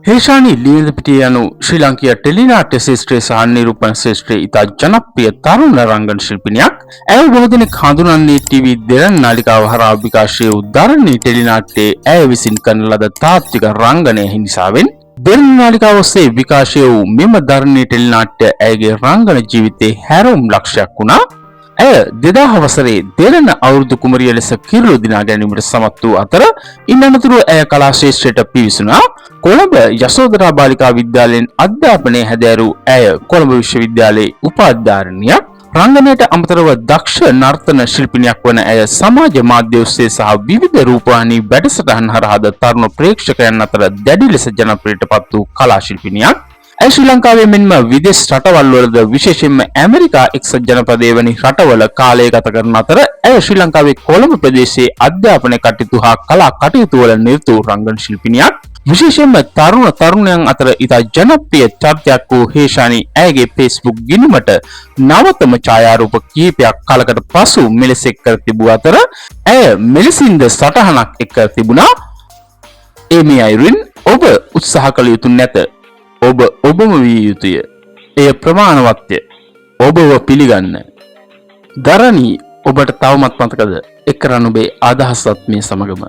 හේෂානි ලියනපිටිය යනු ශ්‍රී ලාංකීය ටෙලිනාට්‍ය ක්ෂේත්‍රයේ සහ නිරූපණ ක්ෂේත්‍රයේ ඉතා ජනප්‍රිය තරුණ රංගන ශිල්පිනියක්. ඇය බොහෝ දෙනෙක් හඳුනන්නේ ටීවී දෙරණ නාලිකාව හරහා විකාශය වූ ධරණී ටෙලිනාට්‍යයේ ඇය විසින් කරන ලද තාත්වික රංගනය නිසාවෙන්. දෙරණ නාලිකාව ඔස්සේ විකාශය වූ මෙම ධරණී ටෙලිනාට්‍ය ඇයගේ රංගන ජීවිතයේ හැරවුම් ලක්ෂයක් වුණා. ඇය 2000 වසරේ දෙරණ අවුරුදු කුමරිය ලෙස කිරුළු දිනා ගැනීමට සමත් වූ අතර, ඉන් අනතුරුව ඇය කලා ක්ෂේත්‍රයට පිවිසුණා. කොළඹ යශෝදරා බාලිකා විද්‍යාලයෙන් අධ්‍යාපනය හැදෑරූ ඇය කොළඹ විශ්වවිද්‍යාලයේ උපාධිධාරිනියක්. රංගනයට අමතරව දක්ෂ නර්තන ශිල්පිනියක් වන ඇය සමාජ මාධ්‍ය ඔස්සේ සහ විවිධ රූපවාහිනී වැඩසටහන් හරහාද තරුණ ප්‍රේක්ෂකයන් අතර දැඩි ලෙස ජනප්‍රියට පත් වූ කලා ශිල්පිනියක්. ඇය ශ්‍රී ලංකාවේ මෙන්ම විදේශ රටවල් වලද, විශේෂයෙන්ම ඇමරිකා එක්සත් ජනපදයේ වැනි රටවල කාලය ගත කරන අතර, ඇය ශ්‍රී ලංකාවේ කොළඹ ප්‍රදේශයේ අධ්‍යාපන කටයුතු හා කලා කටයුතු වල නිරත වූ රංගන ශිල්පිනියක්. විශේෂයෙන්ම තරුණ තරුණයන් අතර ඉතා ජනප්‍රිය චරිතයක් වූ හේෂානි ඇයගේ ෆේස්බුක් ගිණුමට නවතම ඡායාරූප කිහිපයක් කලකට පසු මෙලෙස එක් කර තිබූ අතර, ඇය මෙලෙසින්ද සටහනක් එක් කර තිබුණා. ඒ මේ අයුරින්: "ඔබ උත්සාහ කළ යුතු නැත. ඔබ ඔබම විය යුතුය. එය ප්‍රමාණවත්ය. ඔබව පිළිගන්න." දරණී, ඔබට තවමත් මතකද? එක් කරන්න ඔබේ අදහසත් මේ සමගම.